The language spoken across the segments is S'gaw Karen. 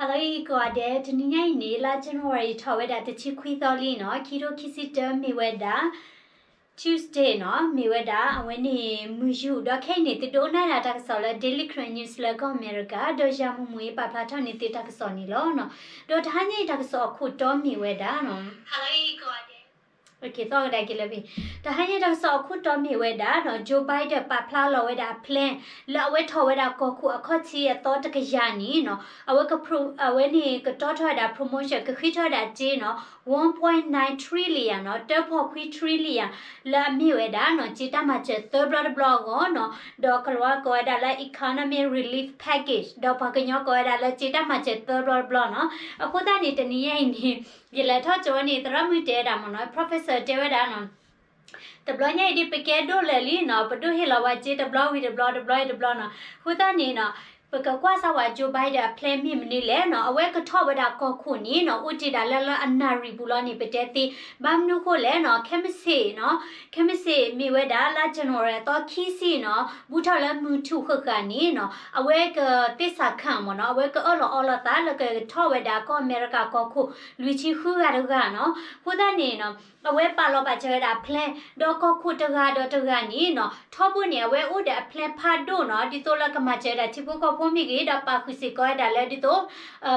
ဟါလၢအဂ့ၤကိးဂၤဒဲး, တနံၤညါအံၤန့ၣ် လါ January ထီၣ်ဝဲဒၣ်တဆံခွံသီလံနီၤ, ခံထိခံဆံတၢ မ့ၢ်ဝဲဒၣ် Tuesday နီၤ, မ့ၢ်ဝဲဒၣ်အဝဲန့ၣ် မုၢ်ယူၢ်, ဒီးခဲအံၤန့ၣ် သုဒိကနၣ်ဒၣ်တၢ်ကစီၣ်လၢ Daily Karen News လၢကီၢ်အမဲရကၤ, ဒီးယၤမုၢ်မုၢ်အံၤ ပာ်ဖျါထီၣ်န့ၢ်သုတၢ်ကစီၣ်န့ၣ်လီၤနီၤ. ဒီးတဟါညါအံၤတၢ်ကစီၣ်အခိၣ်တီမ့ၢ်ဝဲဒၣ်နီၤ, သီကဒါက့ၤလၢ တဟါညါတၢ်ကစီၣ်အခိၣ်တီမ့ၢ်ဝဲဒၣ်နီၤ, Joe Biden ပာ်ဖျါလီၤဝဲဒၣ်အ plan လၢအဝဲထီၣ်ဝဲဒၣ်ကီၢ်ခိၣ်အခီၣ်ထံးအသီတကယၤန့ၣ်နီၤ, အဝဲ အဝဲန့ၣ်ကတီထီၣ်ဝဲဒၣ် promotion ကဃ့ထီၣ်ဝဲဒၣ်စ့နီၤ, one point nine trillion နီၤ, တၢဖီၣ်ခွံ trillion လၢအမ့ၢ်ဝဲဒၣ်နီၤ, စ့တၢ်မၤစၢၤသၢဘျီတဘျီအဂီၢ်နီၤ, ဒီးကလၤဝါကိးဝဲဒၣ်လၢ economic relief package ဒီးပှၤကညီကိးဝဲဒၣ်လၢစ့တၢ်မၤစၢၤသၢဘျီတဘျီနီၤ. အဃိသတးန့ၣ် တနံၤညါအံၤန့ၣ် ယလဲၤထီၣ်ကၠိဝဲန့ၣ် သရၣ်မုၣ်တဲဝဲဒၣ်မ့ၢ်နီၤ, professor တဲဝဲဒၣ်နီၤ, တဘျီညါအံၤဒ်ပကဲဒိၣ်လၢာ်လံနီၤ, ပဒိၣ်ဟ့ၣ်လီၤဝဲစ့တဘျီဝံၤတဘျီ တဘျီဝံၤတဘျီနီၤ. အဃိသတးန့ၣ်နီၤ, ပကကွၢ်စၢ်ဝဲ Joe Biden အ plan မ့ၢ်မနုၤလဲၣ်နီၤ, အဝဲကထီၣ်ဝဲဒၣ်ကီၢ်ခိၣ်န့ၣ်နီၤ, အိၣ်တ့ၢ်ဒၣ်လၢလၢအနၣ်ရံၣ်ပူၤလီၤန့ၣ် ပတဲသ့, ဘၣ်မနုၤဃိလဲၣ်နီၤ, ခဲမုၢ်ဆ့ၣ်နီၤ, ခဲမုၢ်ဆ့ၣ်မ့ၢ်ဝဲဒၣ်လါ January အသီခံဆံနီၤ, ဘူးထီၣ်လၢမုၢ်ထူၣ်ဃၣ်ဃၣ်န့ၣ်နီၤ, အဝဲကသ့ၣ်စးခၣ်မ့ၢ်နီၤ, အဝဲကအၢၣ်လီၤအီလီၤသးလၢကထီၣ်ဝဲဒၣ်ကီၢ်အမဲရကၤကီၢ်ခိၣ် လွံၢ်ဆံဃုဂၤတဂၤနီၤ. အဃိသတးန့ၣ်နီၤ, အဝဲပာ်လီၤပာ်စၢၤဝဲဒၣ်အ plan ဒီးကီၢ်ခိၣ်တဂၤဒီးတဂၤန့ၣ်နီၤ, ထီဘိန့ၣ် အဝဲအိၣ်ဒီးအ plan ဖးဒိၣ်နီၤ, ဒ်သိးလၢကမၤစၢၤဝဲဒၣ်ထံဖိကီၢ်ဖိမ့ၢ်ဂ့ၤ, ဒီးပာ်ဃုာ်စ့ၢ်ကီးဝဲဒၣ်လၢဒ်သိး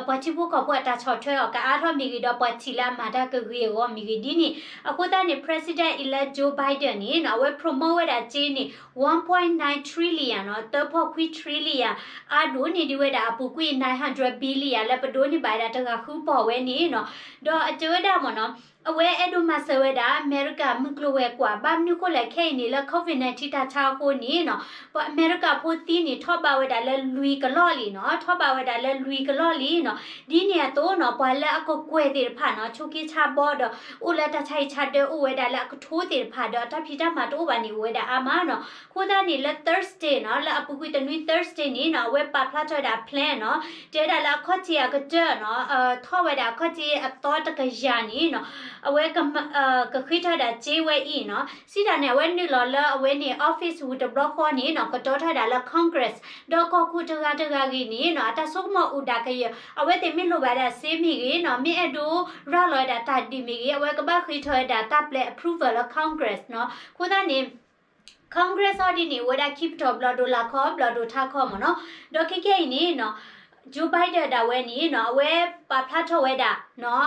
ပှၤထံဖိကီၢ်ဖိအတၢ်ဆီၣ်ထွဲအီၤကအါထီၣ်မ့ၢ်ဂ့ၤ, ဒီးပှၤထံၣ်လၢအမၤတၢ်ကဂ့ၤအဂီၢ်မ့ၢ်ဂ့ၤဒ်န့ၣ်. အဃိသတးန့ၣ် President elect Joe Biden န့ၣ်နီၤ, အဝဲ promote ဝဲဒၣ်စ့န့ၣ် one point nine trillion နီၤ, တၢဖီၣ်ခွံ trillion အါဒိၣ်န့ၢ်ဒံးဝဲဒၣ်အပူၤကွံာ် nine hundred billion လၢပဒိးန့ၢ်ဘၣ်ဝဲဒၣ်တဂၤဃုပီၢ်ဝဲန့ၣ်နီၤ. ဒီးအတဲဝဲဒၣ်မ့ၢ်နီၤ, အဝဲအဲၣ်ဒိးမၤစၢၤဝဲဒၣ်အမဲရကၤမုၢ်ကျိၤဝဲၤကွာ်, ဘၣ်မနုၤဃိလဲၣ် ခဲအံၤန့ၣ် လၢ COVID nineteen တၢ်ဆါအဃိန့ၣ်နီၤ, ပှၤအမဲရကၤဖိသံန့ၣ် ထီၣ်ဘးဝဲဒၣ်လၢလွံၢ်ကလီၢ်လံနီၤ, ထီၣ်ဘးဝဲဒၣ်လၢလွံၢ်ကလီၢ်လံနီၤ. ဒ်န့ၣ်အသိးနီၤ, ပှၤလၢအကကွဲၢ်သ့ၣ်တဖၣ်နီၤ, ဆိးက့ဆါဘီဒီး အိၣ်လၢတၢ်ဆါဟံၣ်ဆါဒၢအိၣ်ဝဲဒၣ်လၢအကထိသ့ၣ်တဖၣ်ဒီး အတၢ်ဖံးတၢ်မၤတအိၣ်ဘၣ်န့ၣ် အိၣ်ဝဲဒၣ်အါမးနီၤ. အဃိသတးန့ၣ် လၢ Thursday နီၤ, လၢအပူၤကွံာ်တနွံ Thursday န့ၣ်နီၤ, အဝဲပာ်ဖျါထီၣ်ဝဲဒၣ် plan နီၤ, တဲဝဲဒၣ်လၢအခီၣ်ထံးအကတၢၢ်နီၤ, ထီၣ်ဝဲဒၣ်အခီၣ်ထံးအသီတကယၤန့ၣ်နီၤ, အဝဲ ကဃ့ထီၣ်ဝဲဒၣ်စ့ဝဲအံၤနီၤ, စံးတၢ်န့ၣ် အဝဲနုာ်လီၤလၢအဝဲန့ၣ် office ပူၤတဘျီဃီန့ၣ်နီၤ, ကတီထီၣ်ဝဲဒၣ်လၢ Congress ဒီးကီၢ်ခိၣ်တဂၤတဂၤဂ့ၤန့ၣ်နီၤ, အတၢ်ဆိကမိၣ်အိၣ်ဒၣ်ကယၢၤ, အဝဲသ့ၣ်မ့ၢ်လိၣ်ဘၣ်ဒၣ်စ့မ့ၢ်ဂ့ၤနီၤ, မ့ၢ်အဲၣ်ဒိးရၤလီၤဝဲဒၣ်တၢ်ဒုးမ့ၢ်ဂ့ၤ, အဝဲကဘၣ်ဃ့ထီၣ်ဝဲဒၣ်တၢ်ပျဲ approval လၢ Congress နီၤ. အဃိသတးန့ၣ် Congress အီၤဒ်န့ၣ် အိၣ်ဝဲဒၣ်ခံပတီၢ် ဘျီၣ်ဒိၣ်လာ်ခီ ဘျီၣ်ဒိၣ်ထါခီမ့ၢ်နီၤ. ဒီးခဲကနံၣ်အံၤန့ၣ်နီၤ, Joe Biden ဒၣ်ဝဲန့ၣ်နီၤ, အဝဲပာ်ဖျါထီၣ်ဝဲဒၣ်နီၤ,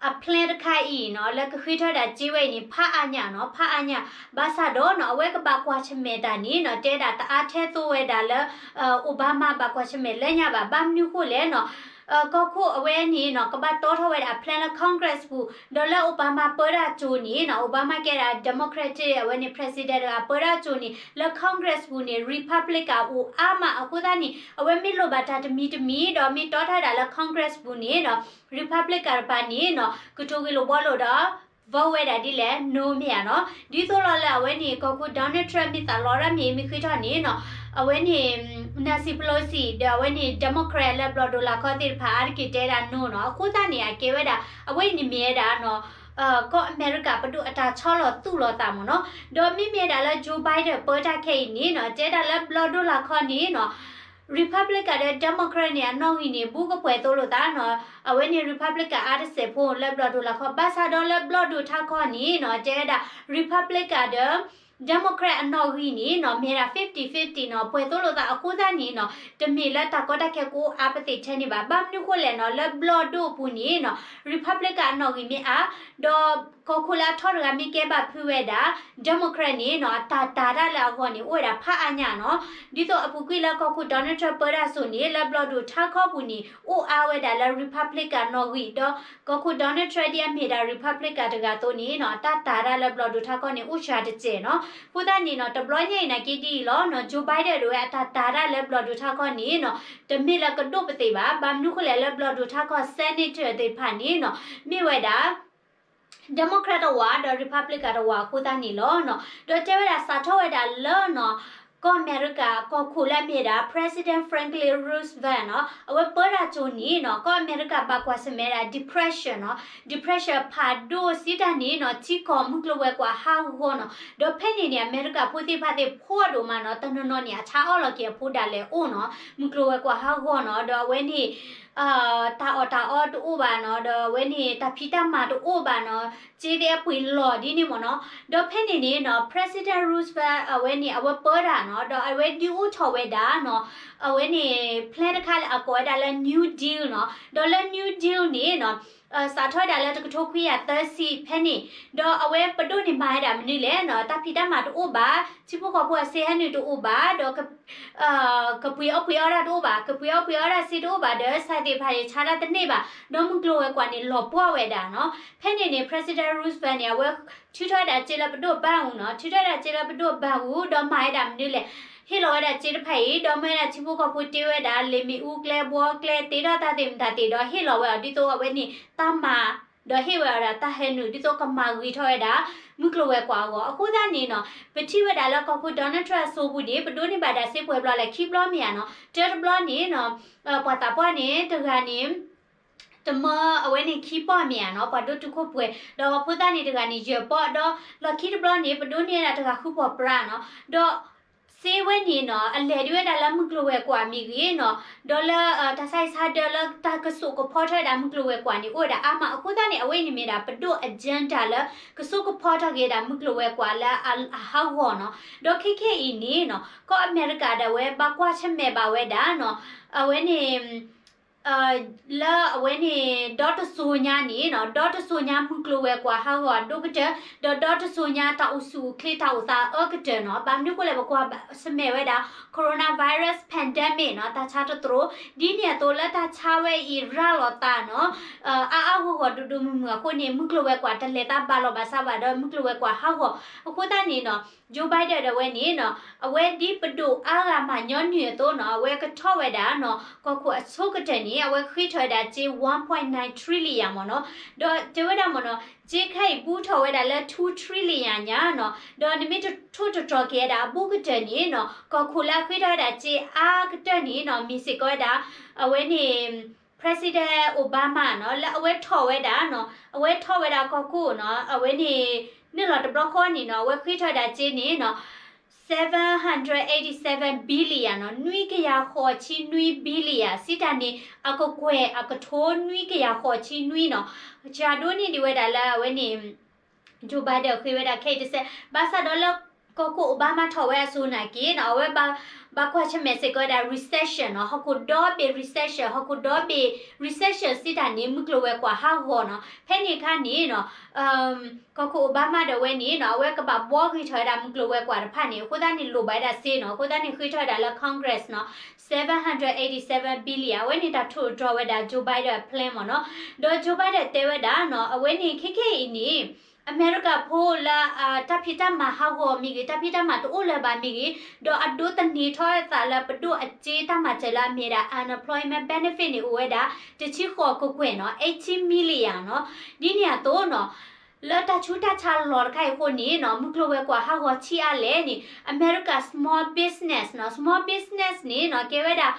အ plan တခါအံၤနီၤ, လၢကဃ့ထီၣ်ဝဲဒၣ်စ့ဝဲအံၤန့ၣ် ဖးအါညၣ်နီၤ, ဖးအါညၣ်. ဘၣ်ဆၣ်ဒီးနီၤ, အဝဲကဘၣ်ကွၢ်ဆၢၣ်မဲာ်တၢ်န့ၣ်နီၤ, တဲဒၣ်တအါထဲသိးဝဲဒၣ်လၢ Obama ဘၣ်ကွၢ်ဆၢၣ်မဲာ်လၢညါဘၣ်. ဘၣ်မနုၤဃိလဲၣ်နီၤ, ကီၢ်ခိၣ်အဝဲန့ၣ်နီၤ, ကဘၣ်တီထီၣ်ဝဲဒၣ်အ plan လၢ Congress ပူၤ, ဒီးလၢ Obama ပၢတၢ်ကၠိန့ၣ်နီၤ, Obama ကဲဒၣ် Democratic အဝဲန့ၣ် president တဂၤ ပၢတၢ်ကၠိန့ၣ် လၢ Congress ပူၤန့ၣ် Republican အိၣ်အါမး. အဃိသတးန့ၣ် အဝဲမ့ၢ်လိၣ်ဘၣ်တၢ်တမံၤတမံၤ ဒီးမ့ၢ်တီထီၣ်ဝဲဒၣ်လၢ Congress ပူၤန့ၣ်နီၤ, Republican တဖၣ်န့ၣ်နီၤ, ကတိၤဂ့ၢ်လိာ်ဘှီလိာ်ဒီး vote ဝဲဒၣ်ဒ်လဲၣ် no မ့ၢ်ဧါနီၤ. ဒ်သိးလီၤလၢအဝဲန့ၣ် ကီၢ်ခိၣ် Donald Trump မ့ၢ်သးလီရၣ်မ့ၢ်မ့ၢ်ဃ့ထီၣ်န့ၣ်နီၤ, အဝဲန့ၣ် Nancy Pelosi ဒီးအဝဲန့ၣ် Democrat လၢဘျီၣ်ဒိၣ်လာ်ခီသ့ၣ်တဖၣ်အါတက့ၢ်တဲဒၣ် no နီၤ. အဃိသတးန့ၣ် အကဲဝဲဒၣ် အဝဲအံၤန့ၣ်မ့ၢ်ဝဲဒၣ်နီၤ, ကီၢ်အမဲရကၤပဒိၣ်အတၢ်ဆီလီၤသူၣ်လီၤသးမ့ၢ်နီၤ. ဒီးမ့မ့ၢ်ဝဲဒၣ်လၢ Joe Biden ပၢတၢ်ခဲအံၤန့ၣ်နီၤ, တဲဒၣ်လၢဘျီၣ်ဒိၣ်လာ်ခီန့ၣ်နီၤ, Republican ဒီး Democrat န့ၣ် အနီၣ်ဂံၢ်န့ၣ် ဘူးကပှဲၤသိးလိာ်သးနီၤ. အဝဲန့ၣ် Republican အါတစဲးဖိလၢဘျီၣ်ဒိၣ်လာ်ခီ, ဘၣ်ဆၣ်ဒီးလၢဘျီၣ်ဒိၣ်ထါခီန့ၣ်နီၤ, တဲဝဲဒၣ် Republican ဒီး Democrat အနီၣ်ဂံၢ်န့ၣ်နီၤ, မ့ၢ်ဝဲဒၣ် fifty fifty နီၤ, ပှဲၤသိးလိာ်သး. အဃိသတးန့ၣ်နီၤ, တမ့ၢ်လၢတၢ်ကီတၢ်ခဲကအိၣ်အါပသ့ၣ်ထဲန့ၣ်ဘၣ်. ဘၣ်မနုၤဃိလဲၣ်နီၤ, လၢဘျီၣ်ဒိၣ်အပူၤန့ၣ်နီၤ, Republican အနီၣ်ဂံၢ်မ့ၢ်အါ, ဒီးကီၢ်ခိၣ်လၢအထီတဂၤမ့ၢ်ကဲဘၣ်ဖုးဝဲဒၣ် Democrat န့ၣ်နီၤ, အတၢ်တာ်တၢ်လၢအဂီၢ်န့ၣ် အိၣ်ဝဲဒၣ်ဖးအါညၣ်နီၤ. ဒ်သိးအပူၤကွံာ်လၢကီၢ်ခိၣ် Donald Trump ပၢတၢ်စိၤန့ၣ် လၢဘျီၣ်ဒိၣ်ထါခီပူၤန့ၣ် အိၣ်အါဝဲဒၣ်လၢ Republican နီၣ်ဂံၢ်, ဒီးကီၢ်ခိၣ် Donald Trump ဒ်အမ့ၢ်ဒၣ် Republican တဂၤအသိးန့ၣ်နီၤ, အတၢ်တာ်တၢ်လၢဘျီၣ်ဒိၣ်ထါခီန့ၣ် အိၣ်စှၤတစဲးနီၤ. အဃိသတးန့ၣ်နီၤ, တဘျီညါအံၤနာ်က့ဒ်အံၤလီၤနီၤ, Joe Biden ဒၣ်ဝဲအတၢ်တာ်တၢ်လၢဘျီၣ်ဒိၣ်ထါခီန့ၣ်နီၤ, တမ့ၢ်လၢကဒိၣ်ပသ့ၣ်ဘၣ်. ဘၣ်မနုၤဃိလဲၣ်, လၢဘျီၣ်ဒိၣ်ထါခီ Senator သ့ၣ်တဖၣ်န့ၣ်နီၤ, မ့ၢ်ဝဲဒၣ် Democrat တဝာ် ဒီး Republican တဝာ်အဃိသတးန့ၣ်လီၤနီၤ. ဒီးတဲဝဲဒၣ်စးထီၣ်ဝဲဒၣ်လၢနီၤ, ကီၢ်အမဲရကၤကီၢ်ခိၣ်လၢအမ့ၢ်ဒၣ် President Franklin Roosevelt နီၤ, အဝဲပၢတၢ်ကၠိန့ၣ်နီၤ, ကီၢ်အမဲရကၤဘၣ်ကွၢ်ဆၢၣ်မဲာ်ဒၣ် depression နီၤ, depression ဖးဒိၣ်စံးတၢ်န့ၣ်နီၤ, ထံကီၢ်မုၢ်ကျိၤဝဲၤကွာ်ဟးဂီၤနီၤ. ဒီးဖဲန့ၣ်န့ၣ် အမဲရကၤဖိသ့ၣ်တဖၣ်သ့ၣ်ဖိအဒိၣ်မးနီၤ, တနီၤနီၤန့ၣ် အဆါအီၣ်လီၤက့ၤအဖိဒၣ်လဲာ်အိၣ်နီၤ, မုၢ်ကျိၤဝဲၤကွာ်ဟးဂီၤနီၤ. ဒီးအဝဲန့ၣ် တၢ်အီၣ်တၢ်အီတအိၣ်ဘၣ်နီၤ, ဒီးအဝဲန့ၣ် တၢ်ဖံးတၢ်မၤတအိၣ်ဘၣ်နီၤ, စ့သ့ၣ်အပှ့ၤလီၤဒ်န့ၣ်မ့ၢ်နီၤ. ဒီးဖဲန့ၣ်န့ၣ်နီၤ President Roosevelt အဝဲန့ၣ် အဝဲပၢတၢ်နီၤ, ဒီးအဝဲဒုးအိၣ်ထီၣ်ဝဲဒၣ်နီၤ, အဝဲန့ၣ် plan တခါလၢအကိးဝဲဒၣ်လၢ New Deal နီၤ, ဒီးလၢ New Deal န့ၣ်နီၤ စးထီၣ်ဝဲဒၣ်လၢတကထိခွံကယၤသၢဆံဖဲန့ၣ်, ဒီးအဝဲပဒိၣ်န့ၣ်မၤဝဲဒၣ်မနုၤလဲၣ်နီၤ, တၢ်ဖံးတၢ်မၤတအိၣ်ဘၣ်, ထံဖိကီၢ်ဖိအစ့ဟဲနုာ်တအိၣ်ဘၣ်, ဒီး ကပှ့ၤအီၣ်ပှ့ၤအီတၢ်တအိၣ်ဘၣ်, ကပှ့ၤအီၣ်ပှ့ၤအီတၢ်စ့တအိၣ်ဘၣ်ဒီး စးသ့ၣ်တဖၣ်န့ၣ် ဆါတၢ်တန့ၢ်ဘၣ်, ဒီးမုၢ်ကျိၤဝဲၤကွာ်န့ၣ် လီၤပှီၢ်ဝဲဒၣ်နီၤ. ဖဲန့ၣ်န့ၣ် President Roosevelt န့ၣ် အဝဲထုးထီၣ်ဝဲဒၣ်စ့လၢပဒိၣ်ဘါအူနီၤ, ထုးထီၣ်ဝဲဒၣ်စ့လၢပဒိၣ်ဘါအူ ဒီးမၤဝဲဒၣ်မနုၤလဲၣ်, ဟ့ၣ်လီၤဝဲဒၣ်စ့တဖၣ်အံၤ ဒီးမၢဝဲဒၣ်ထံဖိကီၢ်ဖိတ့ဝဲဒၣ် လ့ၣ်မ့ၣ်အူကျဲ ဘှီကျဲ တ့ထီၣ်တၢ်သ့ၣ်မတၤသ့ၣ် ဒီးဟ့ၣ်လီၤဝဲအီၤ ဒ်သိးအဝဲန့ၣ် တၢ်မၤ ဒီးဟ့ၣ်ဝဲအီၤဒၣ်တၢ်ဟဲနုာ် ဒ်သိးကမၤဂ့ၤထီၣ်ဝဲဒၣ် မုၢ်ကျိၤဝဲၤကွာ်အဂီၢ်. အဃိသတးန့ၣ်နီၤ ပထံၣ်ဝဲဒၣ်လၢကီၢ်ခိၣ် Donald Trump အစိပူၤန့ၣ် ပဒိးန့ၢ်ဘၣ်ဒၣ်စ့ပှဲၤဘျီလဲၣ် ခံဘျီမ့ၢ်ဧါနီၤ. တၢတဘျီန့ၣ်နီၤ ပှၤသးပှၢ်န့ၣ် တဂၤန့ၣ် တမၢအဝဲန့ၣ်ခံပီၢ်မ့ၢ်ဧါနီၤ, ပှၤဒိၣ်တုာ်ခိၣ်ပှဲၤ, ဒီးအဃိသတးန့ၣ် တဂၤန့ၣ်ယဲၢ်ပီၢ်, ဒီးလီၢ်ခံတဘျီန့ၣ် ပဒိးန့ၢ်ဝဲဒၣ်တဂၤဃုပီၢ်ပြးနီၤ. ဒီးစ့ဝဲန့ၣ်နီၤ အလဲၤဒုးဝဲဒၣ်လၢမုၢ်ကျိၤဝဲၤကွာ်မ့ၢ်ဂ့ၤနီၤ, ဒီးလၢတၢ်ဆါဟံၣ်ဆါဒၢလၢတၢ်ကစိာ်ကဖီထီၣ်ဝဲဒၣ်မုၢ်ကျိၤဝဲၤကွာ်န့ၣ် အိၣ်ဝဲဒၣ်အါမး. အဃိသတးန့ၣ် အဝဲအံၤန့ၣ်မ့ၢ်ဒၣ်ပဒိၣ် agenda လၢကစိာ်ကဖီထီၣ်က့ၤဝဲဒၣ်မုၢ်ကျိၤဝဲၤကွာ်လၢအဟးဂီၤနီၤ. ဒီးခဲခဲအံၤန့ၣ်နီၤ ကီၢ်အမဲရကၤဒၣ်ဝဲ ဘၣ်ကွၢ်ဆၢၣ်မဲာ်ဘၣ်ဝဲဒၣ်နီၤ အဝဲန့ၣ် လၢအဝဲန့ၣ် ဒီတစိၤညါန့ၣ်နီၤ ဒီတစိၤညါမုၢ်ကျိၤဝဲၤကွာ်ဟးဂီၤအဒိၣ်ကတၢၢ်, ဒီးဒီတစိၤညါတၢ်အိၣ်ဆူၣ်အိၣ်ချ့တၢ်အိၣ်သးအၢကတၢၢ်နီၤ. ဘၣ်မနုၤအဃိလဲၣ် ပကွၢ်ဆၢၣ်မဲာ်ဝဲဒၣ် coronavirus pandemic နီၤ တၢ်ဆါတသရိာ်, ဒ်န့ၣ်အသိးလၢတၢ်ဆါဝဲအံၤရၤလီၤသးနီၤ အါအါဂီၢ်ဂီၢ်ဒိၣ်ဒိၣ်မုၢ်မုၢ်အဃိန့ၣ် မုၢ်ကျိၤဝဲၤကွာ်တလဲၤသးဘၣ်လီၤဘၣ်စးဘၣ်ဒီးမုၢ်ကျိၤဝဲၤကွာ်ဟးဂီၤ. အဃိသတးန့ၣ်နီၤ Joe Biden ဒၣ်ဝဲန့ၣ်နီၤ အဝဲဒ်ပဒိၣ်အါဂၤမၤညီနုၢ်အသိးနီၤ အဝဲကထီၣ်ဝဲဒၣ်နီၤ ကီၢ်ခိၣ်အဆိကတၢၢ်န့ၣ် အဝဲဃ့ထီၣ်ဝဲဒၣ်စ့ one point nine trillion မ့ၢ်နီၤ. ဒီးတဲဝဲဒၣ်မ့ၢ်နီၤ စ့ခါအံၤဘူးထီၣ်ဝဲဒၣ်လၢ two trillion ညါနီၤ, ဒီးနမ့ၢ်တထိၣ်တတြီၤက့ၤဝဲဒၣ်အဘူးကတၢၢ်န့ၣ်နီၤ ကီၢ်ခိၣ်လၢအဃ့ထီၣ်ဝဲဒၣ်စ့အါကတၢၢ်န့ၣ်နီၤ မ့ၢ်စ့ၢ်ကီးဝဲဒၣ် အဝဲန့ၣ် President Obama နီၤ လၢအဝဲထီၣ်ဝဲဒၣ်နီၤ အဝဲထီၣ်ဝဲဒၣ်ကီၢ်ခိၣ်နီၤ အဝဲန့ၣ် န့ၣ်လီၤတဘျီဃီန့ၣ်နီၤ အဝဲဃ့ထီၣ်ဝဲဒၣ်စ့န့ၣ်နီၤ seven hundred eighty-seven billion နီၤ နွံကယၤဃိးဆံနွံ billion စံးတၢ်န့ၣ် အကကွဲၢ်အကထိနွံကယၤဃိးဆံနွံနီၤ. ယၤဒိးန့ၢ်ဒံးဝဲဒၣ်လၢအဝဲန့ၣ် Joe Biden ဃ့ဝဲဒၣ်ခဲအံၤတစဲး ဘၣ်ဆၣ်ဒီးလၢ ကီၢ်ခိၣ် Obama ထီၣ်ဝဲအစိၤနာ်က့နီၤ အဝဲ ဘၣ်ကွၢ်ဆၢၣ်မဲာ်စ့ၢ်ကီးဝဲဒၣ် recession နီၤ ဟီၣ်ခိၣ်ဒီဘ့ၣ် recession ဟီၣ်ခိၣ်ဒီဘ့ၣ် recession စံးတၢ်န့ၣ် မုၢ်ကျိၤဝဲၤကွာ်ဟးဂီၤနီၤ. ဖဲန့ၣ်အခါန့ၣ်နီၤ ကီၢ်ခိၣ် Obama ဒၣ်ဝဲန့ၣ်နီၤ အဝဲကဘၣ်ဘှီဂ့ၤထီၣ်ဝဲဒၣ်မုၢ်ကျိၤဝဲၤကွာ်တဖၣ်န့ၣ် အဃိသတးန့ၣ်လိၣ်ဘၣ်ဝဲဒၣ်စ့နီၤ အဃိသတးန့ၣ်ဃ့ထီၣ်ဝဲဒၣ်လၢ Congress နီၤ seven hundred eighty-seven billion အဝဲန့ၣ်တၢ်ထိၣ်တြီၤဝဲဒၣ် Joe Biden အ plan မ့ၢ်နီၤ. ဒီး Joe Biden တဲဝဲဒၣ်နီၤ အဝဲန့ၣ်ခဲခဲအံၤန့ၣ် အမဲရကၤဖိလၢ တၢ်ဖံးတၢ်မၤဟးဂီၤမ့ၢ်ဂ့ၤ တၢ်ဖံးတၢ်မၤတအိၣ်လၢၤဘၣ်မ့ၢ်ဂ့ၤ ဒီးအဒိးသန့ၤထီၣ်အသးလၢပဒိၣ်အစ့တၢ်မၤစၢၤလၢအမ့ၢ်ဒၣ် unemployment benefit န့ၣ် အိၣ်ဝဲဒၣ် တဆံဃိးကကွဲၢ်နီၤ eighteen million နီၤ. ဒ်န့ၣ်အသိးနီၤ လၢတၢ်ဆူးတၢ်ဆါလီၤတခါအံၤအဃိန့ၣ်နီၤ မုၢ်ကျိၤဝဲၤကွာ်ဟးဂီၤဆံးအါလဲၣ်န့ၣ် အမဲရကၤ small business နီၤ small business န့ၣ်နီၤ ကဲဝဲဒၣ်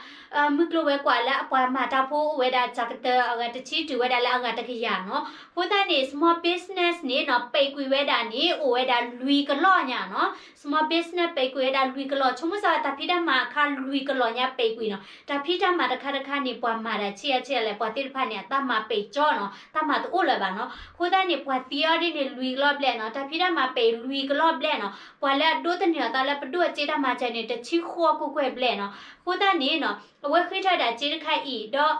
မုၢ်ကျိၤဝဲၤကွာ်လၢအပှၤမၤတၢ်ဖိအိၣ်ဝဲဒၣ်တၢ်ကတၢၢ်အဂၤတဆံတုၤဝဲဒၣ်လၢအဂၤတကယၤနီၤ. အဃိသတးန့ၣ် small business န့ၣ်နီၤ ပိတ်ကွံာ်ဝဲဒၣ်န့ၣ် အိၣ်ဝဲဒၣ်လွံၢ်ကလီၢ်ညါနီၤ small business ပိတ်ကွံာ်ဝဲဒၣ်လွံၢ်ကလီၢ် ဆိကမိၣ်စၢ်ဝဲတၢ်ဖံးတၢ်မၤအခါလွံၢ်ကလီၢ်ညါပိတ်ကွံာ်နီၤ တၢ်ဖံးတၢ်မၤတခါတခါန့ၣ် ပှၤမၤဒၣ်ဆံးအါဆံးအါလဲၣ် ပှၤသ့ၣ်တဖၣ်န့ၣ် အတၢ်မၤပိတ်ကၠီနီၤ တၢ်မၤတအိၣ်လၢၤဘၣ်နီၤ. အဃိသတးန့ၣ် ပှၤသံအီၤဒ်န့ၣ်လွံၢ်ကလီၢ်ဘျဲၣ်နီၤ တၢ်ဖံးတၢ်မၤပိတ်လွံၢ်ကလီၢ်ဘျဲၣ်နီၤ ပှၤလၢအဒိးသန့ၤအသးလၢပဒိၣ်အစ့တၢ်မၤစၢၤန့ၣ် တဆံဃိးကကွဲၢ်ဘျဲၣ်နီၤ. အဃိသတးန့ၣ်နီၤ အဝဲဃ့ထီၣ်ဝဲဒၣ်စ့တခါအံၤ ဒီး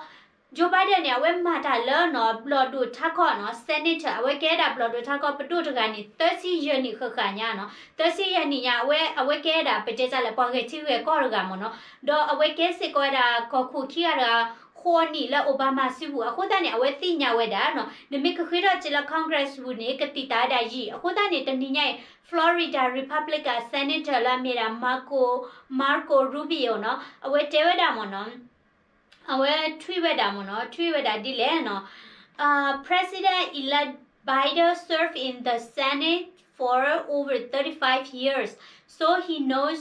Joe Biden န့ၣ် အဝဲမၤတၢ်လၢနီၤ ဘျီၣ်ဒိၣ်ထးခီနီၤ senator အဝဲကဲဒၣ်ဘျီၣ်ဒိၣ်ထးခီပဒိၣ်တဂၤန့ၣ် သၢဆံယဲၢ်နံၣ်ဃၣ်ဃၣ်ညါနီၤ သၢဆံယဲၢ်နံၣ်ညါ အဝဲ အဝဲကဲဒၣ် ပတဲတၢ်လဲၣ် ပှၤဂဲၤထံဂဲၤကီၢ်တဂၤမ့ၢ်နီၤ ဒီးအဝဲကဲစ့ၢ်ကီးဝဲဒၣ်ကီၢ်ခိၣ်ခံဂၤတဂၤ ဃိးနံၣ်လၢ Obama စုပူၤ အဃိသတးန့ၣ် အဝဲသ့ၣ်ညါဝဲဒၣ်နီၤ နမ့ၢ်ကဃ့ထီၣ်စ့လၢ Congress ပူၤန့ၣ် ကသံၣ်သးဝဲဒၣ်ယံာ် အဃိသတးန့ၣ် တနံၤညါအံၤ Florida Republican Senator လၢအမ့ၢ်ဒၣ် Marco Marco Rubio နီၤ အဝဲတဲဝဲဒၣ်မ့ၢ်နီၤ အဝဲ tweet ဝဲဒၣ်မ့ၢ်နီၤ tweet ဝဲဒၣ်ဒ်လဲၣ်နီၤ President-elect Biden served in the Senate for over thirty-five years, so he knows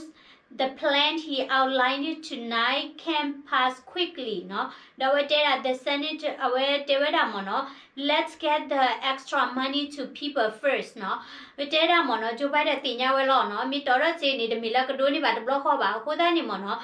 the plan he outlined tonight can pass quickly နီၤ.ဒီးအဝဲတဲဒၣ် the Senate အဝဲတဲဝဲဒၣ်မ့ၢ်နီၤ let's get the extra money to people first နီၤ. အဝဲတဲဒၣ်မ့ၢ်နီၤ Joe Biden သ့ၣ်ညါဝဲလီၤနီၤ မ့ၢ်တီၣ်ထီၣ်စ့န့ၣ် တမ့ၢ်လၢကဒိးန့ၢ်ဘၣ်တဘျီဃီဘၣ် အဃိသတးန့ၣ်မ့ၢ်နီၤ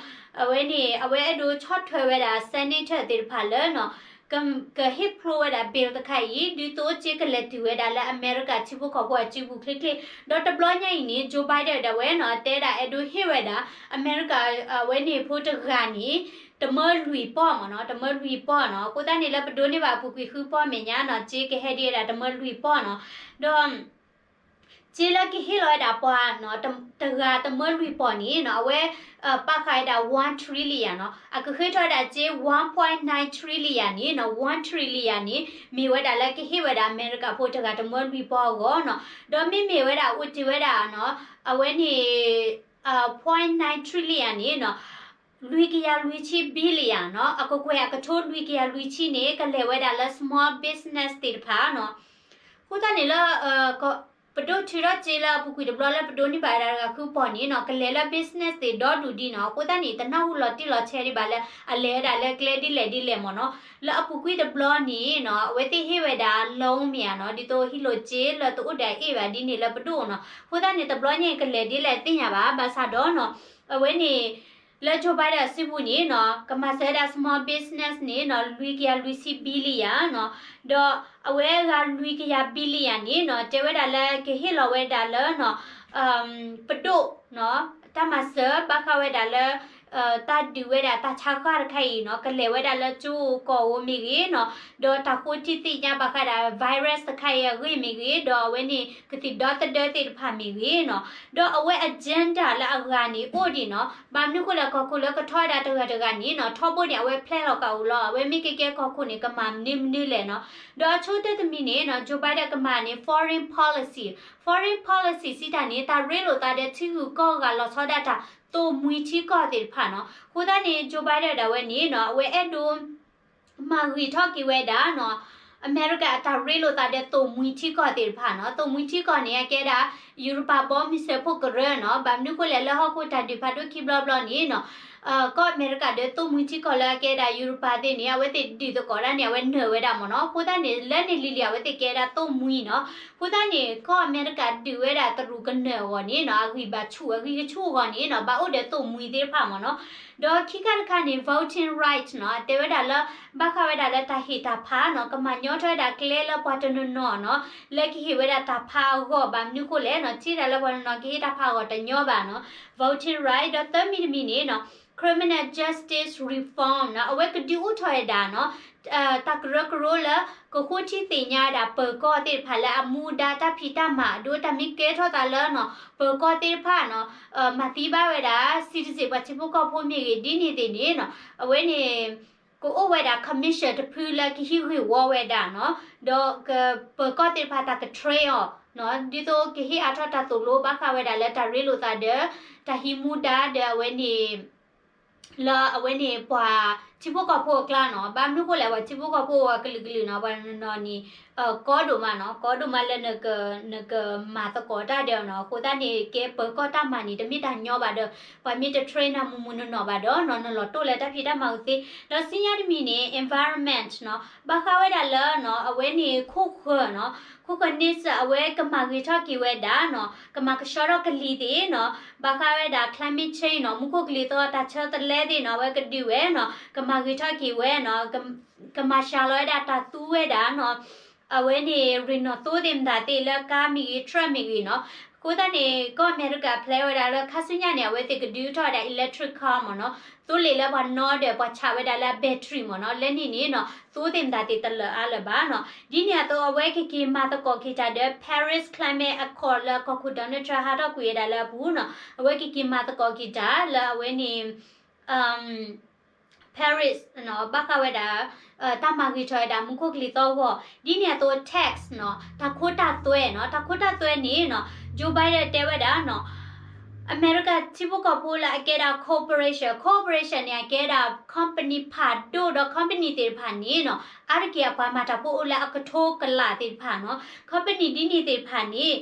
အဝဲန့ၣ် အဝဲအဲၣ်ဒိးဆီၣ်ထွဲဝဲဒၣ် senator သ့ၣ်တဖၣ်လၢနီၤ က ကဟ့ၣ်ဖျိဝဲဒၣ် bill တခါအံၤ ဒ်သိးစ့ကလဲၤတုၤဝဲဒၣ်လၢအမဲရကၤထံဖိကီၢ်ဖိအစုပူၤချ့ချ့ ဒီးတဘျီညါအံၤန့ၣ် Joe Biden ဒၣ်ဝဲနီၤ တဲဒၣ်အဲၣ်ဒိးဟ့ၣ်ဝဲဒၣ် အမဲရကၤ အဝဲန့ၣ်ဖိတဂၤန့ၣ် တမၢလွံၢ်ပီၢ်မ့ၢ်နီၤ တမၢလွံၢ်ပီၢ်နီၤ အဃိသတးန့ၣ်လၢပဒိးန့ၢ်ဘၣ်အပူၤကွံာ်ဃုပီၢ်မဲာ်ညါနီၤ စ့ကဟဲဒ်ဝဲဒၣ်တမၢလွံၢ်ပီၢ်နီၤ ဒီး စ့လၢကဟ့ၣ်လီၤဝဲဒၣ်ပှၤနီၤ တ တဂၤတမၢလွံၢ်ပီၢ်န့ၣ်နီၤ အဝဲ ပာ်ဃာ်ဝဲဒၣ် one trillion နီၤ အကဃ့ထီၣ်ဝဲဒၣ်စ့ one point nine trillion န့ၣ်နီၤ one trillion န့ၣ် မ့ၢ်ဝဲဒၣ်လၢကဟ့ၣ်ဝဲဒၣ်အမဲရကၤဖိတဂၤတမၢလွံၢ်ပီၢ်အဂီၢ်နီၤ ဒီးမ့မ့ၢ်ဝဲဒၣ်အိၣ်တ့ၢ်ဝဲဒၣ်နီၤ အဝဲန့ၣ် point nine trillion န့ၣ်နီၤ လွံၢ်ကယၤလွံၢ်ဆံ billion နီၤ အကကွဲၢ်အကထိလွံၢ်ကယၤလွံၢ်ဆံန့ၣ် ကလဲၤဝဲဒၣ်လၢ small business သ့ၣ်တဖၣ်နီၤ အဃိသတးန့ၣ်လၢ ပဒိၣ်ထုးထီၣ်စ့လၢအပူၤကွံာ်တဘျီလၢပဒိးန့ၢ်ဘၣ်ဝဲဒၣ်တဂၤဃုပီၢ်န့ၣ်နီၤ ကလဲၤလၢ business သ့ၣ်ဒီဒူၣ်ဒံးနီၤ အဃိသတးန့ၣ် တနၢ်ဟူလီၤတံၢ်လီၤဆဲးဒံးဘၣ်လၢ အလဲၤဝဲဒၣ်လၢကျဲဒ်လဲၣ်ဒ်လဲၣ်မ့ၢ်နီၤ လၢအပူၤကွံာ်တဘျီန့ၣ်နီၤ အဝဲသ့ၣ်ဟ့ၣ်ဝဲဒၣ် loan မ့ၢ်ဧါနီၤ ဒ်သိးဟံးလိာ်စ့လၢတအိၣ်ဒီးအ့ၣ်ဘၣ်ဒ်န့ၣ်လၢပဒိၣ်နီၤ အဃိသတးန့ၣ် တဘျီညါအံၤကလဲၤဒ်လဲၣ်သ့ၣ်ညါဘၣ် ဘၣ်ဆၣ်ဒီးနီၤ အဝဲန့ၣ် လၢ Joe Biden အစုပူၤန့ၣ်နီၤ ကမၤစၢၤဝဲဒၣ် small business န့ၣ်နီၤ လွံၢ်ကယၤလွံၢ်ဆံ billion နီၤ ဒီးအဝဲအဂၤလွံၢ်ကယၤ billion န့ၣ်နီၤ တဲဝဲဒၣ်လၢကဟ့ၣ်လီၤဝဲဒၣ်လၢနီၤ ပဒိၣ်နီၤ တၢ်မၤစၢၤဘၣ်ဃးဝဲဒၣ်လၢ တၢ်ဒုးဝဲဒၣ်တၢ်ဆါဃၢ်တခါအံၤနီၤ ကလဲၤဝဲဒၣ်လၢကၠိကီၢ်ဧိၤမ့ၢ်ဂ့ၤနီၤ ဒီးတၢ်ဃိထံသ့ၣ်ညါဘၣ်ဃးဒၣ် virus တခါအံၤအဂ့ၢ်မ့ၢ်ဂ့ၤ ဒီးအဝဲန့ၣ် ကသံၣ်ဒီသဒၢသ့ၣ်တဖၣ်မ့ၢ်ဂ့ၤနီၤ ဒီးအဝဲ agenda လၢအဂၤန့ၣ်အိၣ်ဒံးနီၤ ဘၣ်မနုၤဃိလဲၣ် ကီၢ်ခိၣ်လၢကထီၣ်ဝဲဒၣ်တဂၤတဂၤန့ၣ်နီၤ ထီဘိန့ၣ် အဝဲ plan လီၤကအိၣ်လီၤ အဝဲမ့ၢ်ကဲကဲကီၢ်ခိၣ်န့ၣ် ကမၤမနုၤမနုၤလဲၣ်နီၤ ဒီးအဆိကတၢၢ်တမံၤန့ၣ်နီၤ Joe Biden ကမၤန့ၣ် foreign policy, foreign policy စံးတၢ်န့ၣ် တၢ်ရ့လိာ်သးဒီးထံဂုၤကီၢ်ဂၤလီၤဆီဒၣ်တၢ် သိၣ်မှံထံကီၢ်သ့ၣ်တဖၣ်နီၤ အဃိသတးန့ၣ် Joe Biden ဒၣ်ဝဲန့ၣ်နီၤ အဝဲအဲၣ်ဒိး မၤဂ့ၤထီၣ်က့ၤဝဲဒၣ်နီၤ အမဲရကၤအတၢ်ရ့လိာ်သးဒီးသိၣ်မှံထံကီၢ်သ့ၣ်တဖၣ်နီၤ သိၣ်မှံထံကီၢ်န့ၣ် အကဲဒၣ် ယူရပၤဘီမုၢ်စၢဖှိၣ်ကရၢနီၤ ဘၣ်မနုၤဃိလဲၣ်လၢဟီၣ်ခိၣ်တၢ်ဒုးဖးဒိၣ်ခံဘျီဘျီန့ၣ်နီၤ ကီၢ်အမဲရကၤဒီးသိၣ်မှံထံကီၢ်လၢအကဲဒၣ်ယူရပၤသ့ၣ်န့ၣ် အဝဲသ့ၣ်ဒုးသကိးတၢ်န့ၣ် အဝဲနၢၤဝဲဒၣ်မ့ၢ်နီၤ အဃိသတးန့ၣ် လၢန့ၣ်လံၤလံၤ အဝဲသ့ၣ်ကဲဒၣ်သိၣ်မှံနီၤ အဃိသတးန့ၣ် ကီၢ်အမဲရကၤဒုးဝဲဒၣ်တရူးကနၢၤအဂီၢ်န့ၣ်နီၤ အဂံၢ်ဘၣ်ဆူၣ် အဂံၢ်ကဆူၣ်အဂီၢ်န့ၣ်နီၤ ဘၣ်အိၣ်ဒီးသိၣ်မှံသ့ၣ်တဖၣ်မ့ၢ်နီၤ ဒီးခံခါတခါန့ၣ် voting right နီၤ တဲဝဲဒၣ်လၢ ဘၣ်ဃးဝဲဒၣ်လၢတၢ်ဟ့ၣ်တၢ်ဖးနီၤ ကမၤညီထီၣ်ဝဲဒၣ်ကျဲလၢပှၤတနီၤနီၤနီၤ လၢကဟ့ၣ်ဝဲဒၣ်တၢ်ဖးအဂီၢ် ဘၣ်မနုၤဃိလဲၣ်နီၤ ထံၣ်တၢ်လၢပှၤတနီၤနီၤကဟ့ၣ်တၢ်ဖးအဂီၢ်တညီဘၣ်နီၤ voting right ဒီးသၢမံၤတမံၤန့ၣ်နီၤ criminal justice reform နီၤ အဝဲကဒုးအိၣ်ထီၣ်ဝဲဒၣ်နီၤ တၢ်ကရၢကရိလၢ ကဃိထံသ့ၣ်ညါဝဲဒၣ် ပၢၤကီၢ်သ့ၣ်တဖၣ်လၢအမူဒါတၢ်ဖံးတၢ်မၤအဒိ တၢ်မ့ၢ်ကဲထီၣ်သးလၢနီၤ ပၢၤကီၢ်သ့ၣ်တဖၣ်နီၤ မၤသံဘၣ်ဝဲဒၣ် citizen ပှၤထံဖိကီၢ်ဖိမ့ၢ်ဂ့ၤ ဒ်န့ၣ်သ့ၣ်န့ၣ်နီၤ အဝဲန့ၣ် ကအိၣ်ဝဲဒၣ် commission တဖုလၢကဟံးဂ့ၢ်ဝီဝဲဒၣ်နီၤ ဒီးကပၢၤကီၢ်သ့ၣ်တဖၣ်တၢ်က train အီၤနီၤ ဒ်သိးကဟ့ၣ်အါထီၣ်တၢ်သိၣ်လိဘၣ်ဃးဝဲဒၣ်လၢတၢ်ရ့လိာ်သးဒီး တၢ်ဟံးမူဒါဒီးအဝဲန့ၣ် လၢအဝဲန့ၣ်ပှၤထံဖိကီၢ်ဖိအကျါနီၤ ဘၣ်မနုၤဃိလဲၣ် ပှၤထံဖိကီၢ်ဖိအကလုာ်ကလုာ်နီၤ ပှၤနီၤနီၤန့ၣ် ကီဒိၣ်မးနီၤ ကီဒိၣ်မးလၢ နကမၤသကိးတၢ်ဒီးနီၤ အဃိသတးန့ၣ် ကဲပၢၤကီၢ်တၢ်မၤန့ၣ် တမ့ၢ်တၢ်ညီဘၣ်ဒီး ပှၤမ့ၢ်တ train နၤမုၢ်မုၢ်နီၢ်နီၢ်ဘၣ်ဒီးနီၤ နလီၤတိၢ်လၢတၢ်ဖံးတၢ်မၤအူသ့ ဒီးဆူညါတမံၤန့ၣ် environment နီၤ ဘၣ်ဃးဝဲဒၣ်လၢနီၤ အဝဲန့ၣ်ခိၣ်ဃၢၤနီၤ ခိၣ်ဃၢၤန့ဆၢၣ် အဝဲကမၤဂ့ၤထီၣ်က့ၤဝဲဒၣ်နီၤ ကမၤကဆှီထီၣ်ကလံၤသ့ၣ်နီၤ ဘၣ်ဃးဝဲဒၣ် climate change နီၤ မူခိၣ်ကလံၤသီတၢ်ဆၢသလဲသ့ၣ်နီၤ အဝဲကဒုးဝဲနီၤ ကမၤဂ့ၤထီၣ်က့ၤဝဲနီၤ ကမၤစှၤလီၤဝဲဒၣ်တၢ်သူဝဲဒၣ်နီၤ အဝဲန့ၣ် ရ့ၣ်နီၣ်သိသ့ၣ်မတၤသ့ၣ်လၢကါမ့ၢ်ဂ့ၤ truck မ့ၢ်ဂ့ၤနီၤ အဃိသတးန့ၣ် ကီၢ်အမဲရကၤ plan ဝဲဒၣ်လၢခါဆူညါန့ၣ် အဝဲသ့ၣ်ကဒုးအိၣ်ထီၣ်ဝဲဒၣ် electric car မ့ၢ်နီၤ သိလ့ၣ်လၢပှၤနီဒီးပှၤဆးဝဲဒၣ်လၢ battery မ့ၢ်နီၤ လၢန့ၣ်န့ၣ်နီၤ သိသ့ၣ်မတၤသ့ၣ်တလၢာ်အါလၢၤဘၣ်နီၤ ဒ်န့ၣ်အသိး အဝဲကက့ၤမၤသကိးက့ၤတၢ်ဒီး Paris Climate Accord လၢကီၢ်ခိၣ် Donald Trump ဟးထီၣ်ကွံာ်ဝဲဒၣ်လၢအပူၤနီၤ အဝဲကက့ၤမၤသကိးက့ၤတၢ်လၢအဝဲန့ၣ် Paris နီၤ ဘၣ်ဃးဝဲဒၣ် တၢ်မၤဂ့ၤထီၣ်ဝဲဒၣ်မူခိၣ်ကလံၤသီအဂီၢ် ဒ်န့ၣ်အသိး tax နီၤ တၢ်ခိတၢ်သွဲနီၤ တၢ်ခိတၢ်သွဲန့ၣ်နီၤ Joe Biden တဲဝဲဒၣ်နီၤ အမဲရကၤထံဖိကီၢ်ဖိလၢအကဲဒၣ် corporation, corporation န့ၣ် အကဲဒၣ် company ဖးဒိၣ်ဒီး company သ့ၣ်တဖၣ်န့ၣ်နီၤ အါတက့ၢ်အပှၤမၤတၢ်ဖိအိၣ်လၢအကထိကလးသ့ၣ်တဖၣ်နီၤ company ဒ်န့ၣ်သ့ၣ်တဖၣ်န့ၣ်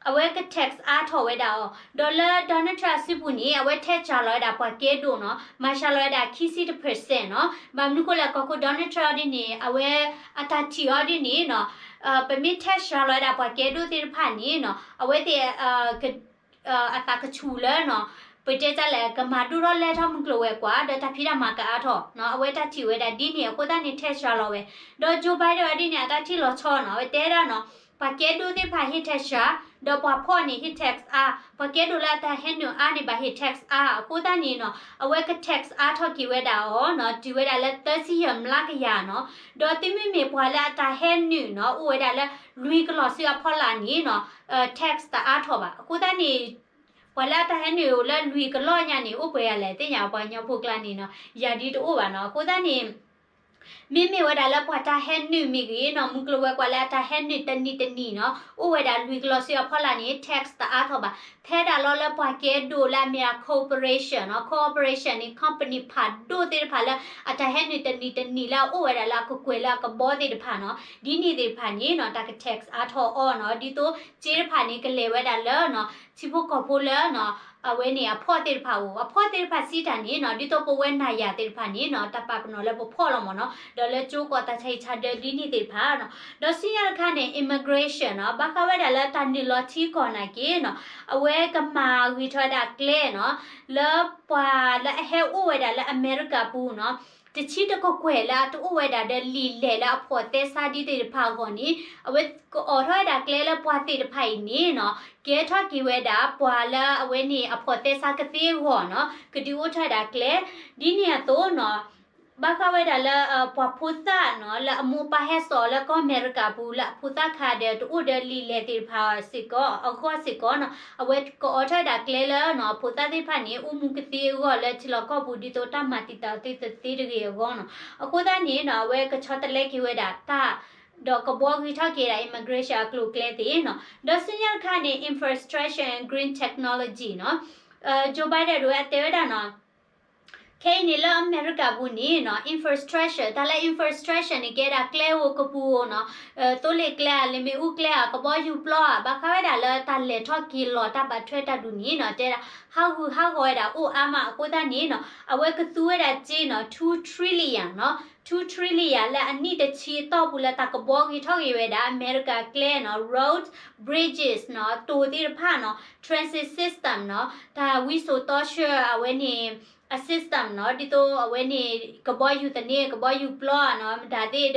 အဝဲက tax အါထီၣ်ဝဲဒၣ်အီၤ, ဒီးလၢ Donald Trump အစုပူၤန့ၣ် အဝဲထဲစှၤလီၤဝဲဒၣ်ပှၤကဲဒိၣ်နီၤ, မၤစှၤလီၤဝဲဒၣ်ခံဆံတ percent နီၤ. ဘၣ်မနုၤဃိလဲၣ် ကီၢ်ခိၣ် Donald Trump ဒ်န့ၣ် အဝဲအတၢ်ထံၣ်အီၤဒ်န့ၣ်နီၤ, ပမ့ၢ်ထဲစှၤလီၤဝဲဒၣ်ပှၤကဲဒိၣ်သ့ၣ်တဖၣ်န့ၣ်နီၤ အဝဲသ့ၣ် အသးကဆူၣ်လၢနီၤ, ပတဲတၢ်လဲၣ် ကမၤဒိၣ်ထီၣ်လဲၢ်ထီၣ်မုၢ်ကျိၤဝဲၤကွာ် ဒီးတၢ်ဖံးတၢ်မၤကအါထီၣ်နီၤ, အဝဲတၢ်ထံၣ်ဝဲဒၣ်ဒ်န့ၣ် အဃိသတးန့ၣ် ထဲစှၤလီၤဝဲ. ဒီး Joe Biden ဒ်န့ၣ် အတၢ်ထံၣ်လီၤဆီနီၤ, အဝဲတဲဒၣ်နီၤ, ပှၤကဲဒိၣ်သ့ၣ်တဖၣ်ဟ့ၣ်ထဲစှၤ, ဒီးပှၤဖှီၣ်န့ၣ်ဟ့ၣ် tax အါ, ပှၤကဲဒိၣ်လၢအတၢ်ဟဲနုာ်အါန့ၣ် ဘၣ်ဟ့ၣ် tax အါ, အဃိသတးန့ၣ်နီၤ အဝဲက tax အါထီၣ်က့ၤဝဲဒၣ်အီၤနီၤ, တုၤဝဲဒၣ်လၢသၢဆံယဲၢ်မျးကယၤနီၤ. ဒီးသုမ့မ့ၢ်ပှၤလၢအတၢ်ဟဲနုာ်နီၤ အိၣ်ဝဲဒၣ်လၢလွံၢ်ကလီၢ်ဆူအဖီလာ်န့ၣ်နီၤ, tax တအါထီၣ်ဘၣ်. အဃိသတးန့ၣ် ပှၤလၢအတၢ်ဟဲနုာ်အိၣ်လၢလွံၢ်ကလီၢ်ညါန့ၣ် အိၣ်ပှဲၤဂၤလဲၣ် သ့ၣ်ညါပှၤကညီဖိကျါန့ၣ်နီၤ, ယၤဒ်တအိၣ်ဘၣ်နီၤ. အဃိသတးန့ၣ် မ့မ့ၢ်ဝဲဒၣ်လၢပှၤတၢ်ဟဲနုာ်မ့ၢ်ဂ့ၤနီၤ, မုၢ်ကျိၤဝဲၤကွာ်လၢအတၢ်ဟဲနုာ်တနံၤတနံၤနီၤ, အိၣ်ဝဲဒၣ်လွံၢ်ကလီၢ်ဆူအဖီလာ်န့ၣ် tax တအါထီၣ်ဘၣ်. ထဲဒၣ်လီၤလၢပှၤကဲဒိၣ်လၢအမ့ၢ်အ corporation နီၤ, corporation န့ၣ် company ဖးဒိၣ်သ့ၣ်တဖၣ်လၢအတၢ်ဟဲနုာ်တနံၤတနံၤလၢအအိၣ်ဝဲဒၣ်လၢ အကကွဲၢ်လၢအကဘီသ့ၣ်တဖၣ်နီၤ, ဒ်န့ၣ်သ့ၣ်တဖၣ်န့ၣ်နီၤ တၢ်က tax အါထီၣ်အီၤနီၤ. ဒ်သိးစ့တဖၣ်န့ၣ် ကလဲၤဝဲဒၣ်လၢနီၤ ထံဖိကီၢ်ဖိလၢနီၤ အဝဲန့ၣ်အဖှီၣ်သ့ၣ်တဖၣ်အိၣ်, အဖှီၣ်သ့ၣ်တဖၣ်စံးတၢ်န့ၣ်နီၤ, ဒ်သိးပဝဲနၤယၤသ့ၣ်တဖၣ်န့ၣ်နီၤ တၢ်ပာ်ပနီၣ်လၢပဖှီၣ်လီၤမ့ၢ်နီၤ, ဒီးလၢကၠိကီၢ်တၢ်ဆါဟံၣ်ဆါဒၢဒ်န့ၣ်သ့ၣ်တဖၣ်နီၤ. ဒီးဆူညါတခါန့ၣ် immigration နီၤ, ဘၣ်ဃးဝဲဒၣ်လၢတၢ်နုာ်လီၤထံကီၢ်နာ်က့နီၤ, အဝဲကမၤဂ့ၤထီၣ်ဝဲဒၣ်ကျဲနီၤ, လၢပှၤလၢအဟဲအိၣ်ဝဲဒၣ်လၢအမဲရကၤပူၤနီၤ တဆံတကကွဲၢ်လၢအတအိၣ်ဝဲဒၣ်ဒီးလံာ်လဲၢ်လၢအဖိးသဲစးဒ်သ့ၣ်တဖၣ်အဂီၢ်န့ၣ်, အဝဲကအိးထီၣ်ဝဲဒၣ်ကျဲလၢပှၤသ့ၣ်တဖၣ်အံၤန့ၣ်နီၤ, ကဲထီၣ်က့ၤဝဲဒၣ်ပှၤလၢအဝဲန့ၣ်အဖိးသဲစးကသ့အဂီၢ်နီၤ, ကဒုးအိၣ်ထီၣ်ဝဲဒၣ်ကျဲ, ဒ်န့ၣ်အသိးနီၤ ဘၣ်ဃးဝဲဒၣ်လၢ ပှၤဖိသၣ်နီၤ လၢအမိၢ်ပၢ်ဟဲစိာ်လၢကီၢ်အမဲရကၤပူၤ လၢအဖိသၣ်ခါဒီးတအိၣ်ဒီးလံာ်လဲၢ်သ့ၣ်တဖၣ်စ့ၢ်ကီး အဂီၢ်စ့ၢ်ကီးနီၤ, အဝဲကအိးထီၣ်ဝဲဒၣ်ကျဲလၢနီၤ ဖိသၣ်သ့ၣ်တဖၣ်န့ၣ် အိၣ်မူကသ့အဂီၢ်လၢထံလီၢ်ကီၢ်ပူၤ ဒ်သိးတၢ်မၤတံာ်တာ်သ့တသ့တဂ့ၤအဂီၢ်နီၤ. အဃိသတးန့ၣ်နီၤ အဝဲကဆီတလဲက့ၤဝဲဒၣ်တၢ် ဒီးကဘှီဂ့ၤထီၣ်က့ၤဒၣ် immigration အကျိၤအကျဲသ့ၣ်နီၤ. ဒီးဆူညါတခါန့ၣ် infrastructure and green technology နီၤ, Joe Biden ဒၣ်ဝဲအတဲဝဲဒၣ်နီၤ ခဲအံၤန့ၣ်လၢအမဲရကၤပူၤန့ၣ်နီၤ infrastructure တၢ်လၢ infrastructure န့ၣ် ကဲဒၣ်ကျဲဧိၤကပူၤဧိၤနီၤ, သိလ့ၣ်ကျဲဧါ လ့ၣ်မ့ၣ်အူကျဲဧါ ကဘီယူၤပျီဧါ ဘၣ်ဃးဝဲဒၣ်လၢတၢ်လဲၤထီၣ်က့ၤလီၤတၢ်ဘၣ်ထွဲတၢ်ဒုးန့ၣ်နီၤ တဲဒၣ် ဟးဂူာ်ဟးဂီၤဝဲဒၣ်အိၣ်အါမး အဃိသတးန့ၣ်နီၤ အဝဲကသူဝဲဒၣ်စ့နီၤ two trillion နီၤ, two trillion လၢအနံၣ်တဆံအတီၢ်ပူၤလၢတၢ်ကဘှီဂ့ၤထီၣ်က့ၤဝဲဒၣ် အမဲရကၤကျဲနီၤ road, bridges နီၤ, တိၤသ့ၣ်တဖၣ်နီၤ, transit system နီၤ, တၢ်ဝံစိာ်တီဆှၢအဝဲန့ၣ် အ system နီၤ, ဒ်သိးအဝဲန့ၣ် ကဘီယူၤသန့ ကဘီယူၤပျီဧါနီၤ, မတၤသ့ၣ်ဒီး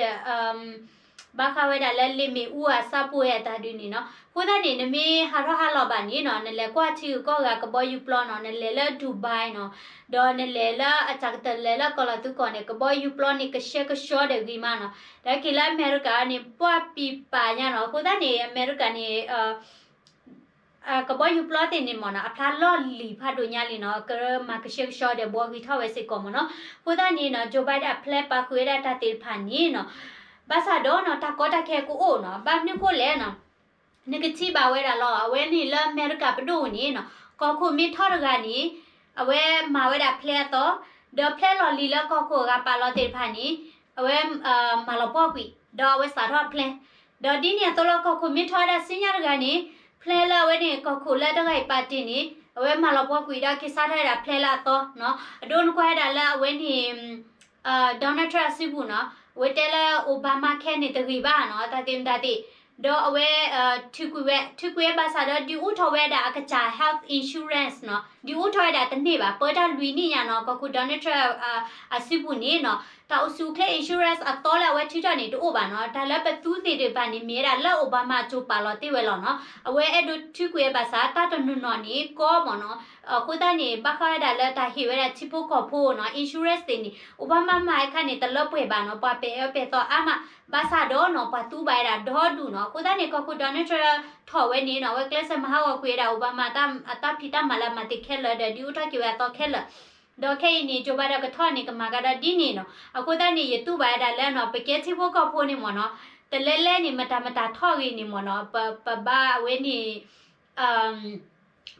ဘၣ်ဃးဝဲဒၣ်လၢလ့ၣ်မ့ၣ်အူအဆၢပူၤဝဲအတၢ်ဒုးန့ၣ်နီၤ. အဃိသတးန့ၣ် နမ့ၢ်ဟးထီၣ်ဟးလီၤဘၣ်န့ၣ်နီၤ နလဲၤကွၢ်ထံဂုၤကီၢ်ဂၤကဘီယူၤပျီနီၤ, နလဲၤလၢ Dubai နီၤ, ဒီးနလဲၤလၢအတၢ်ကတၢၢ်လဲၤလၢကီၢ်လီၤသူကီၢ်န့ၣ် ကဘီယူၤပျီန့ၣ် ကရှဲကဆှီဒီးဂ့ၤမးနီၤ. တၢ်က့ၤလၢအမဲရကၤန့ၣ် ပှၢ်ပံၤပာ်ညါနီၤ. အဃိသတးန့ၣ် အမဲရကၤန့ၣ် ကဘီယူၤပျီသ့ၣ်န့ၣ်မ့ၢ်နီၤ အဖျါလီၢ်လံၤဖးဒိၣ်ညါလံနီၤ, ကမၤကရှဲကဆှီဒီးဘှီဂ့ၤထီၣ်ဝဲစ့ၢ်ကီးမ့ၢ်နီၤ. အဃိသတးန့ၣ်နီၤ Joe Biden အ plan ပာ်ဃုာ်ဝဲဒၣ်တၢ်သ့ၣ်တဖၣ်န့ၣ်နီၤ, ဘၣ်ဆၣ်ဒီးနီၤ တၢ်ကီတၢ်ခဲကအိၣ်နီၤ, ဘၣ်မနုၤဃိလဲၣ်နီၤ, နကထံၣ်ဘၣ်ဝဲဒၣ်လီၤ. အဝဲန့ၣ်လၢအမဲရကၤပဒိၣ်န့ၣ်နီၤ ကီၢ်ခိၣ်မ့ၢ်ထီၣ်တဂၤန့ၣ် အဝဲမၤဝဲဒၣ် plan အသီ, ဒီး plan လီၢ်လံၤလၢကီၢ်ခိၣ်အဂၤပာ်လီၤသ့ၣ်တဖၣ်န့ၣ် အဝဲ မၤလီၤပှီၢ်ကွံာ် ဒီးအဝဲစးထီၣ် plan, ဒီးဒ်န့ၣ်အသိးလီၤ ကီၢ်ခိၣ်မ့ၢ်ထီၣ်ဝဲဒၣ်ဆူညါတဂၤန့ၣ် plan လၢအဝဲန့ၣ် ကီၢ်ခိၣ်လၢတဂၤအံၤပာ်တ့ၢ်န့ၣ် အဝဲမၤလီၤပှီၢ်ကွံာ်ဒီးက့ၤစးထီၣ်ဝဲဒၣ် plan လၢအသီနီၤ. အဒိနကွၢ်ဝဲဒၣ်လၢအဝဲန့ၣ် Donald Trump အစုပူၤနီၤ, အဝဲတဲလၢ Obamacare န့ၣ်တဂ့ၤဘၣ်နီၤ, တၢ်သ့ၣ်မတၤသ့ၣ်, ဒီးအဝဲ ထုးကွံာ်ဝဲ ထုးကွံာ်ဝဲဘၣ်ဆၣ်ဒီး ဒုးအိၣ်ထီၣ်ဝဲဒၣ်အကစၢ် health insurance နီၤ, ဒုးအိၣ်ထီၣ်ဝဲဒၣ်တန့ၢ်ဘၣ်, ပၢတၢ်လွံၢ်နံၣ်ညါနီၤ, ကီၢ်ခိၣ် Donald Trump အစုပူၤန့ၣ်နီၤ, တၢ်အိၣ်ဆူၣ်အိၣ်ချ့ insurance အသီလၢအဝဲထုးထီၣ်န့ၣ် တအိၣ်ဘၣ်နီၤ, တၢ်လၢပသူသ့ၣ်တဖၣ်န့ၣ် မ့ၢ်ဝဲဒၣ်လၢ Obama အစိၤပာ်လီၤတ့ၢ်ဝဲလီၤနီၤ, အဝဲအဲၣ်ဒိးထုးကွံာ်ဝဲဘၣ်ဆၣ် တၢ်တနီၤနီၤန့ၣ် ကီမ့ၢ်နီၤ, အဃိသတးန့ၣ် ဘၣ်ဃးဝဲဒၣ်လၢတၢ်ဟ့ၣ်ဝဲဒၣ်ထံဖိကီၢ်ဖိနီၤ, insurance သ့ၣ်န့ၣ် Obama မၤအခါန့ၣ် တလၢပှဲၤဘၣ်နီၤ, ပှၤပဲာ်အၢပဲာ်သီအါမး, ဘၣ်ဆၣ်ဒီးနီၤ ပှၤသူဘၣ်ဝဲဒၣ်ဒီဒူၣ်နီၤ, အဃိသတးန့ၣ် ကီၢ်ခိၣ် Donald Trump ထီၣ်ဝဲန့ၣ်နီၤ, အဝဲကျဲးစၢးမၤဟးဂီၤကွံာ်ဝဲဒၣ် Obama အတၢ်ဖံးတၢ်မၤလၢအမၤတ့ၢ်ခဲလၢာ်ဒီး ဒုးအိၣ်ထီၣ်က့ၤဝဲအသီခဲလၢာ်, ဒီးခဲအံၤန့ၣ် Joe Biden ကထီၣ်န့ၣ် ကမၤကဒီးဒ်န့ၣ်နီၤ, အဃိသတးန့ၣ် ယတူၢ်ဘၣ်ဝဲဒၣ်လၢနီၤ ပကဲထံဖိကီၢ်ဖိန့ၣ်မ့ၢ်နီၤ, တလဲလဲန့ၣ် မတၤမတၤထီၣ်ဂ့ၤန့ၣ်မ့ၢ်နီၤ, ပဘၣ်အဝဲန့ၣ်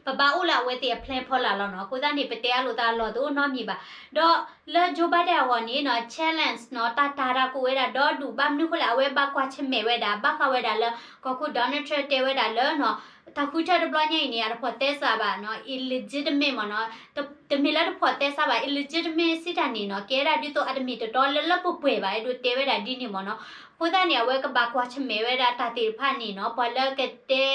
ပဘၣ်အိၣ်လၢအဝဲသ့ၣ်အ plan ဖီလာ်လီၤနီၤ, အဃိသတးန့ၣ် ပတဲအလိာ်သးအလီၢ်တအိၣ်နီတမံၤဘၣ်, ဒီးလၢ Joe Biden အဂီၢ်န့ၣ်နီၤ challenge နီၤ, တၢ်တၤတၢ် အိၣ်ဝဲဒၣ်ဒီဒူၣ် ဘၣ်မနုၤဃိလဲၣ် အဝဲဘၣ်ကွၢ်ဆၢၣ်မဲာ်ဝဲဒၣ် ဘၣ်ဃးဝဲဒၣ်လၢ ကီၢ်ခိၣ် Donald Trump တဲဝဲဒၣ်လၢနီၤ တၢ်ဃုထၢတဘျီညါအံၤန့ၣ် အတဖိးသဲစးဘၣ်နီၤ illegitimate မ့ၢ်နီၤ တမ့ၢ်လၢတဖိးသဲစးဘၣ် illegitimate စံးတၢ်န့ၣ်နီၤ ကဲဒၣ်ဒ်သိးအတမ့ၢ်တတီလၢလၢပှဲၤပှဲၤဘၣ် အဲၣ်ဒိးတဲဝဲဒၣ်ဒ်န့ၣ်မ့ၢ်နီၤ အဃိသတးန့ၣ် အဝဲကဘၣ်ကွၢ်ဆၢၣ်မဲာ်ဝဲဒၣ်တၢ်သ့ၣ်တဖၣ်န့ၣ်နီၤ ပှၤလၢကတဲ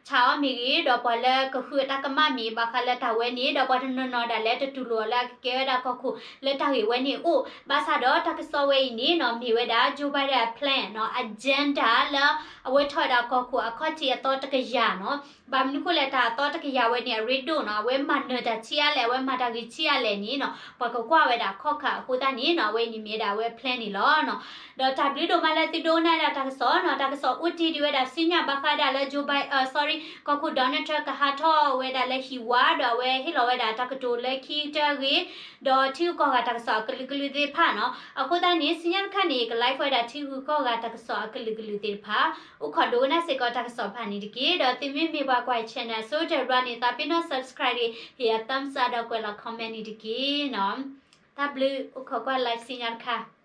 ဆါအီၤမ့ၢ်ဂ့ၤ ဒီးပှၤလၢကဃုအတၢ်ကမၣ်မ့ၢ် ဘၣ်ဃးလၢတၢ်ဝဲန့ၣ် ဒီးပှၤတနီၤနီၤဒၣ်လဲာ်တတူၢ်လိာ်အီၤလၢအကကဲဝဲဒၣ်ကီၢ်ခိၣ်လၢတၢ်ဂ့ၢ်ဝဲန့ၣ်အိၣ် ဘၣ်ဆၣ်ဒီးတၢ်ကစီၣ်ဝဲအံၤန့ၣ်နီၤ မ့ၢ်ဝဲဒၣ် Joe Biden အ plan နီၤ agenda လၢအဝဲထီၣ်ဝဲဒၣ်ကီၢ်ခိၣ်အခီၣ်ထံးအသီတကယၤနီၤ ဘၣ်မနုၤဃိလဲၣ် တၢ်အသီတကယၤဝဲန့ၣ် အရ့ဒိၣ်နီၤ အဝဲမၤနၢၤတၢ်ဆံးအါလဲၣ် အဝဲမၤတၢ်ဂ့ၤဆံးအါလဲၣ်န့ၣ်နီၤ ပှၤကကွၢ်ဝဲဒၣ်ခီၣ်ခါအဃိသတးန့ၣ်နီၤ အဝဲအံၤန့ၣ်မ့ၢ်ဝဲဒၣ်အဝဲ plan န့ၣ်လီၤနီၤ ဒီးတၢ်ဘျုးဒိၣ်မးလၢသုဒိကနၣ်ဝဲဒၣ်တၢ်ကစီၣ်နီၤ တၢ်ကစီၣ်အိၣ်တ့ၢ်ဒံးဝဲဒၣ် စံညၣ်ဘၣ်ဃးဒၣ်လၢ Joe Biden, sorry ကီၢ်ခိၣ် Donald Trump ကဟးထီၣ်ဝဲဒၣ်လၢဟံၣ်ဝါ ဒီးအဝဲဟ့ၣ်လီၤဝဲဒၣ်တၢ်ကတိၤလၢခံကတၢၢ်အဂ့ၢ် ဒီးထံဂုၤကီၢ်ဂၤတၢ်ကစီၣ်အကလုာ်ကလုာ်သ့ၣ်တဖၣ်နီၤ အဃိသတးန့ၣ် စံညၣ်တခါန့ၣ် က live ဝဲဒၣ်ထံဂုၤကီၢ်ဂၤတၢ်ကစီၣ်အကလုာ်ကလုာ်သ့ၣ်တဖၣ် အိၣ်ခိးဒိကနၣ်စ့ၢ်ကီးတၢ်ကစီၣ်တဖၣ်န့ၣ်တက့ၢ် ဒီးသုမ့မ့ၢ်ပှၤကွၢ် channel အဆိကတၢၢ်တဘျီန့ၣ် သးပ့ၤနီၣ် subscribe တဂ့ၤ ဟ့ၣ်ယၤ thumbs up ဒီးကွဲးလီၤ comment န့ၣ်တက့ၢ်နီၤ တၢ်ဘျုး အိၣ်ခိးကွၢ် live စံညၣ်တခါ